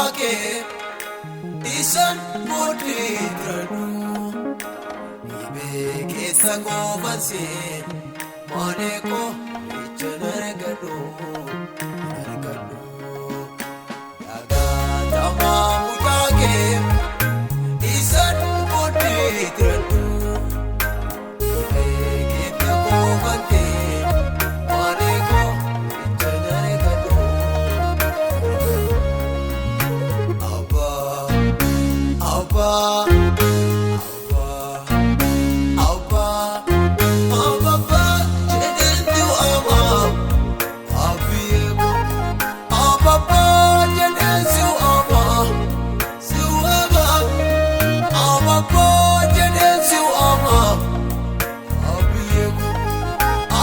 mucaa kee isaan booddee tiranuu dhibee keessa koofansee maalee koo ija argadhu argadhu dhagaatamaa mucaa kee isaan booddee tiranuu dhibee keessa koofantee maalee koo ija argadhu. Abba, Abba, Abba, Abba, Abba, jedheentu ama, abiyyeeko. Abba, jedheentu ama, siwama. Abba, jedheentu ama, abiyyeeko.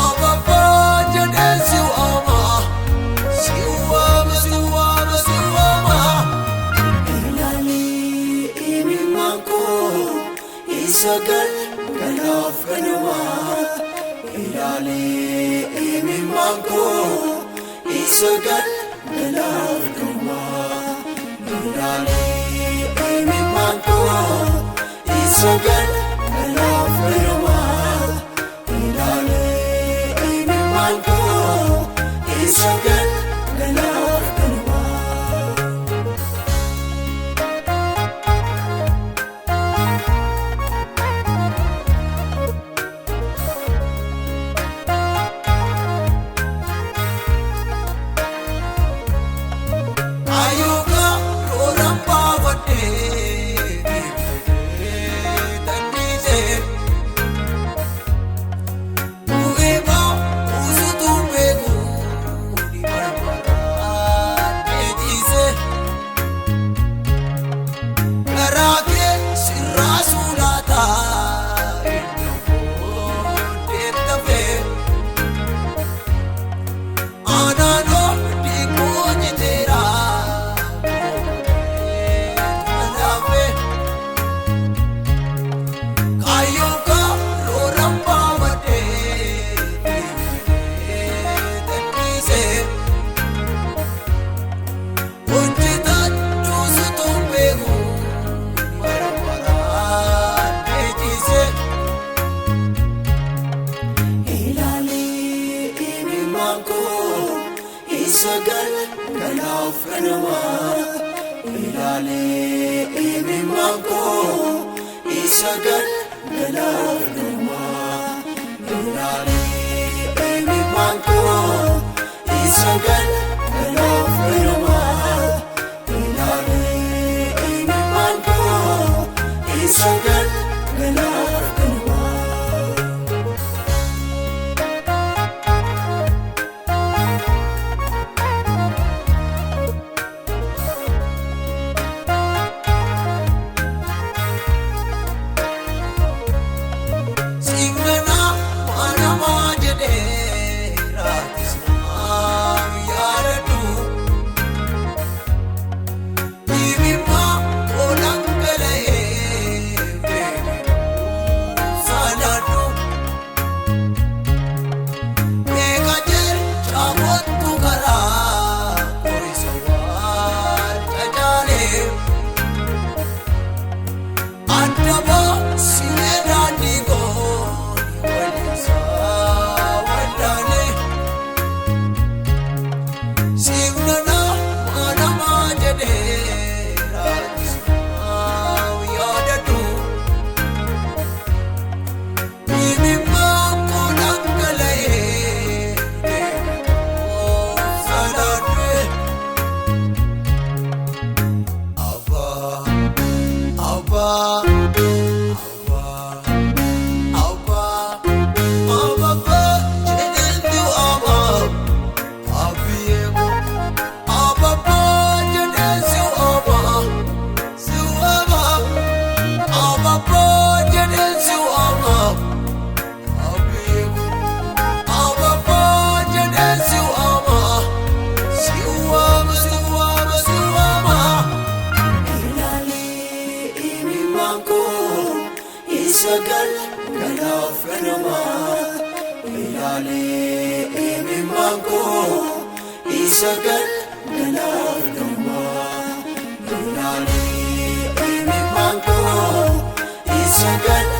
Abba, jedheentu ama, siwama, siwama, siwama. Ilaalee imimmaan koo isa galgalaaf ganamaa. Ilaalee imimmaan koo isa galgalaaf ganamaa. Ilaalee imimmaan koo isa galgalaaf ganamaa. Ilaalee imimmaan koo isa galgalaaf ganamaa. Ayuuka lolaan baafadhee tanniisee bu'eema usutuu beeku ni barbaadee ciisee garaa kee sirraa sulaataa inni booddee tafee. Anaanoo dhiquu jiteera malaafe kaayyoka lolaan baafadhee tanniisee hojjetachuu situu beeku bara baraan dheechise. Ilaalee imimmaan koo isa galgalaaf ganamaa. Ilaalee imimmaan koo isa galgalaaf ganamaa. Ilaalee imimmaan koo isa galgalaaf ganamaa. Ilaalee imimmaan koo isa galgalaaf ganamaa. Signana manamaa jedhee raatisnaa yaadadhu. Dhibimmaa koodhaan gala'ee deebi'uu saalaadhu. Beeka jecha kottu karaa qorisa waan cacaalee. Addaba silee daandii gooni wallisaa wallaalee. Signana manamaa jedhee raatisnaa yaadadhu. Dhibimmaa koo dhangala'ee deebi'uu salaadhe. Abba, Abba, Abba, Abba, Abba, jedheentu ama, abiyyeeko. Abba, jedheentu ama, siwama. Abba, jedheentu ama, abiyyeeko. Abba, jedheentu ama, siwama, siwama, siwama. Ilaalee imimmaan koo isa galgalaaf ganamaa. Ilaalee imimmaan koo isa galgalaaf ganamaa. Isa gal